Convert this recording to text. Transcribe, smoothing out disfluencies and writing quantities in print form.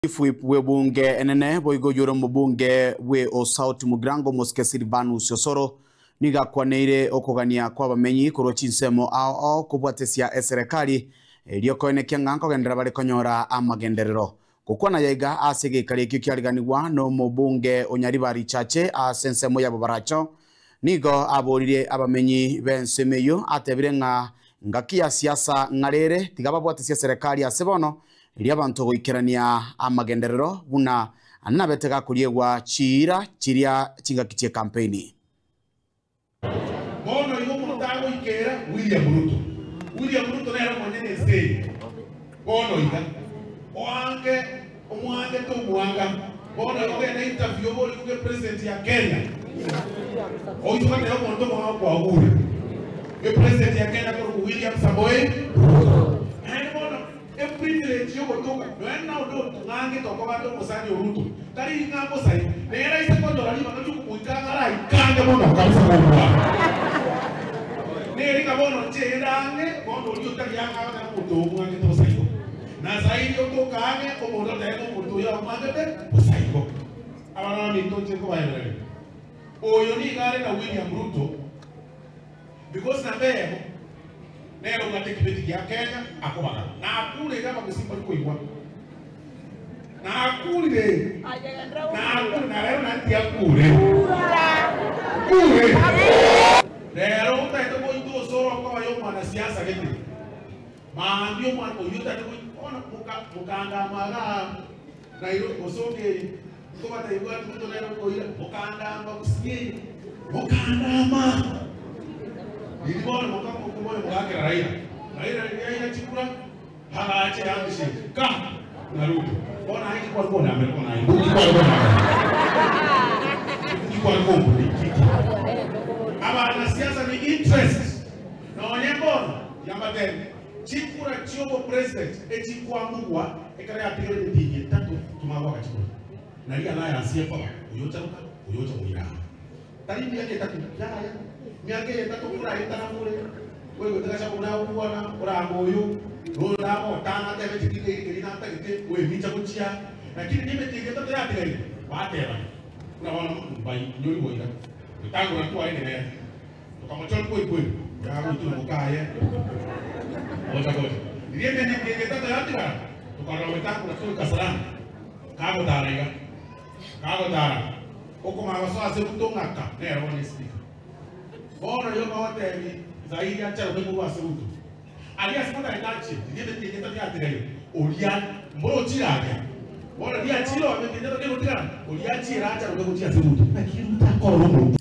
Chief Whip bw'ebunge enene boigo oyore omobunge bwe Osauti Mugirango Omosike Silvanus Osoro nigo akwaneire okogania kw'abamenyi korwa chinsemo ao ao kobwatesia eserekari erio koenekia ng'a nkogenderera bare konyora amagenderero. Gokwana yaiga ase egeikaro ekio kiariganigwa nomobunge o Nyaribari Chache ase ensemo ya Bobaracho nigo aboririe abamenyi b'ensemo eyio atebire ng'a ngaki ya siasa ng'arere tiga babwatesie eserekari ase bono Erio abanto goikerania amagenderero buna nabete gakoriegwa chiira chiria chingaki chi'ekampeini. Bono igo omonto agoikera William Ruto. William Ruto nere omonyene ense eye. Bono iga oange omwangete omwanga. Bono igo ogende interview oborigwe ge president ya Kenya. Oise goteba omonto omong'ao kwagure. Ge president ya Kenya akorokwa William Samoei Ruto. Naende bono Eprivilege y'ogotoka, nonya naonde otung'angete okoba ande omosani o Ruto, tari ring'a mosai, nere aise konyora ribaga ri'okomoika ang'e araikange mono kabisa kobua. Neri ng'a bono inche ende ang'e, bono oria otari ang'e agoteba omonto oyo omwangete bosa igo. Na zaidi otoka ang'e, omonto otebe ng'a omonto oyo amwangete bosa igo. Abana baminto inche nkobaebereria, oyo nigo are na William Ruto, Because namba eyemo nere obwate ekebeti gia Kenya akobagana. Nakurire abagusii mbari koigwa. Nakurire. Nakurire na rero naende tiakure. Kure. Rero otagete goita osoro okoba ya omwanasiasa gete. Maambia omwana oyio otagete goita bono moka mokandama igaa Nairobi bosongo eye nkobatebia bwati Ruto nere okoira mokandama gusii eye mokandama. Riria bono mokamokoboria mogakera Raila. Raila riria aira chikura agacha ehandshake ka na Ruto. Bono aye ki kware kondambera bono aye ki kware kondambera ki kware komburia ki ki. Abanasiasa ni interest nonye mbono yambatebie chikura chiobopresident echikwamugwa ekero yatigerwe emetienyi etato tumagwa agachikura nari alliance ekoba oyo ocharuka oyo ocha koira aa. Tari miaka etato, yaya, miaka eye etato koraetanamore, oigwete gachagua buna agokwana, orame oyo, na oyo nagotanga atebe ching'iti eye keria natagete, oemicha gochia, lakini nemetienyi etato yatigaire, batebana, buna bono mbai inyori boira, wetangora ntwarenge nere, tokamochora kweri kweri, yagoitwa na mokaye, gocha gocha. Riria emetienyi etato yatigara, tokarora wetangora tore Kasarani, kagotara iga. Kagotara, okomanya gosoa ase Ruto ng'aka nere bono espeaker. Bono yoka ogotebi Zaidi acharoke korwa ase Ruto. Aria ase motagete achie, riria emetienyi etato yatigaire, oria mboro ochire aria. Bono riria achire oo emetienyi etato kegotigara, oria achiere acharoke gochia ase Ruto. Naki Ruto akorora omonto.